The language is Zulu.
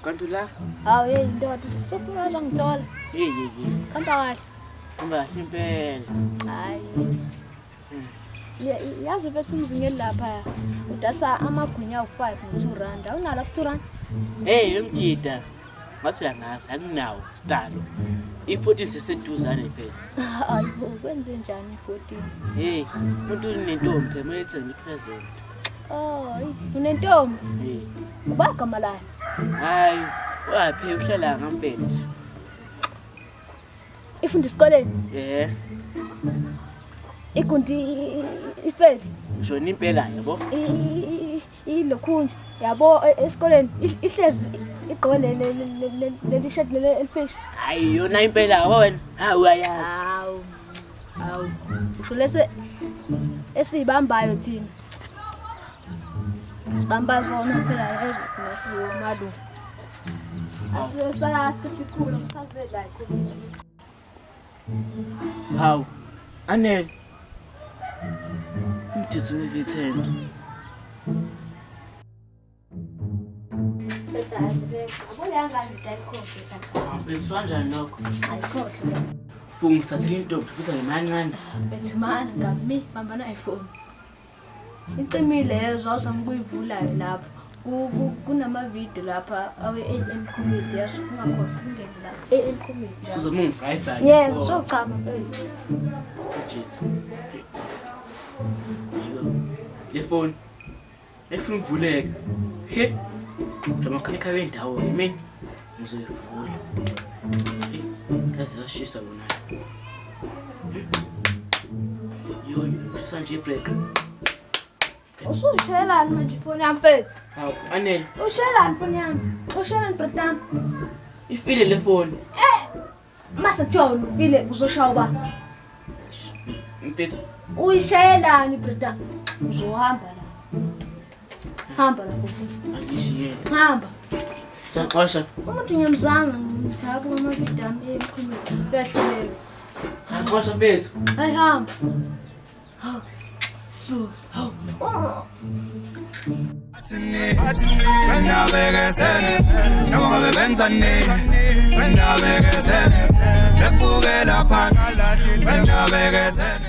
Kanti la? Hawu hey ndoda, sofuna wazongithola. Hey hey hey. Hamba kahle. Hamba kahle impela. Hayi. Yazi mfethu umzingeli lapha udasa amagwinya awu-5 ngo-2 rand. Awunalo ku-2 rand? Hey lo mjida. Ngathi uyangazi anginawo stalo. I-14 seseduzane phela. Hayibo kwenze njani i-14? Hey, umuntu unentombi phela kumele ethenge i-present. Oh, unentombi? Hey. Uba gama layo? Hayi, waphe uhlala ngampela nje. Ifunda esikoleni? Eh. Igundi ifeli? Ngisho impela yabo. Ilokhu nje yabo esikoleni ihlezi igqoke leli shirt leli elifisha. Hayi yona impela yabo wena. Hawu uyayazi. Hawu. Hawu. Usho lese esiyibambayo thina. Sibamba zona phela lezo thina siwomalume. Asiyosala sithi ikhulu ngisazela ikhulu. Hawu. Anele. Umjithu ngizithende. Mfethu kanjani lokho? Ayikhohlwa. Funga ngithathele intombi futhi ngimancane. Bethi mana ngami bamba na iPhone. Icimile yezwa awuzama ukuyivula-ke lapho. Kunama-video lapha awe-AM comedy yazi ungakhohlwa ungene lapha. AM comedy. Suzama ungibribe. Yes, sochama mfethu. Jithu. Yebo. Le phone efuna ukuvuleka. He. Lamakhanikha bendawo yimi ngizoyivula. Yaze yashisa wona. Yo, shisa nje ibreak. Usushayelani manje ifoni yami mfethu? Hawu, Anele, Ushayelani ifoni yami? Ushayelani brother yami? ifile le phone. Mase kuthiwa wena ufile uzoshaya uba? Mfethu, Uyishayelani brother? Uzohamba la. Hamba la bhuti. angishiyele. Hamba. Saxosha. Umuntu ngiyamzama ngimthaba kwamavidiyo ami emkhumeni. Uyahluleka. Saxosha mfethu. Hayi hamba. Hawu. Suka. Hawu. Oh. Noma ngabe benzani, wena bekezele, bebukela phansi, wena bekezele.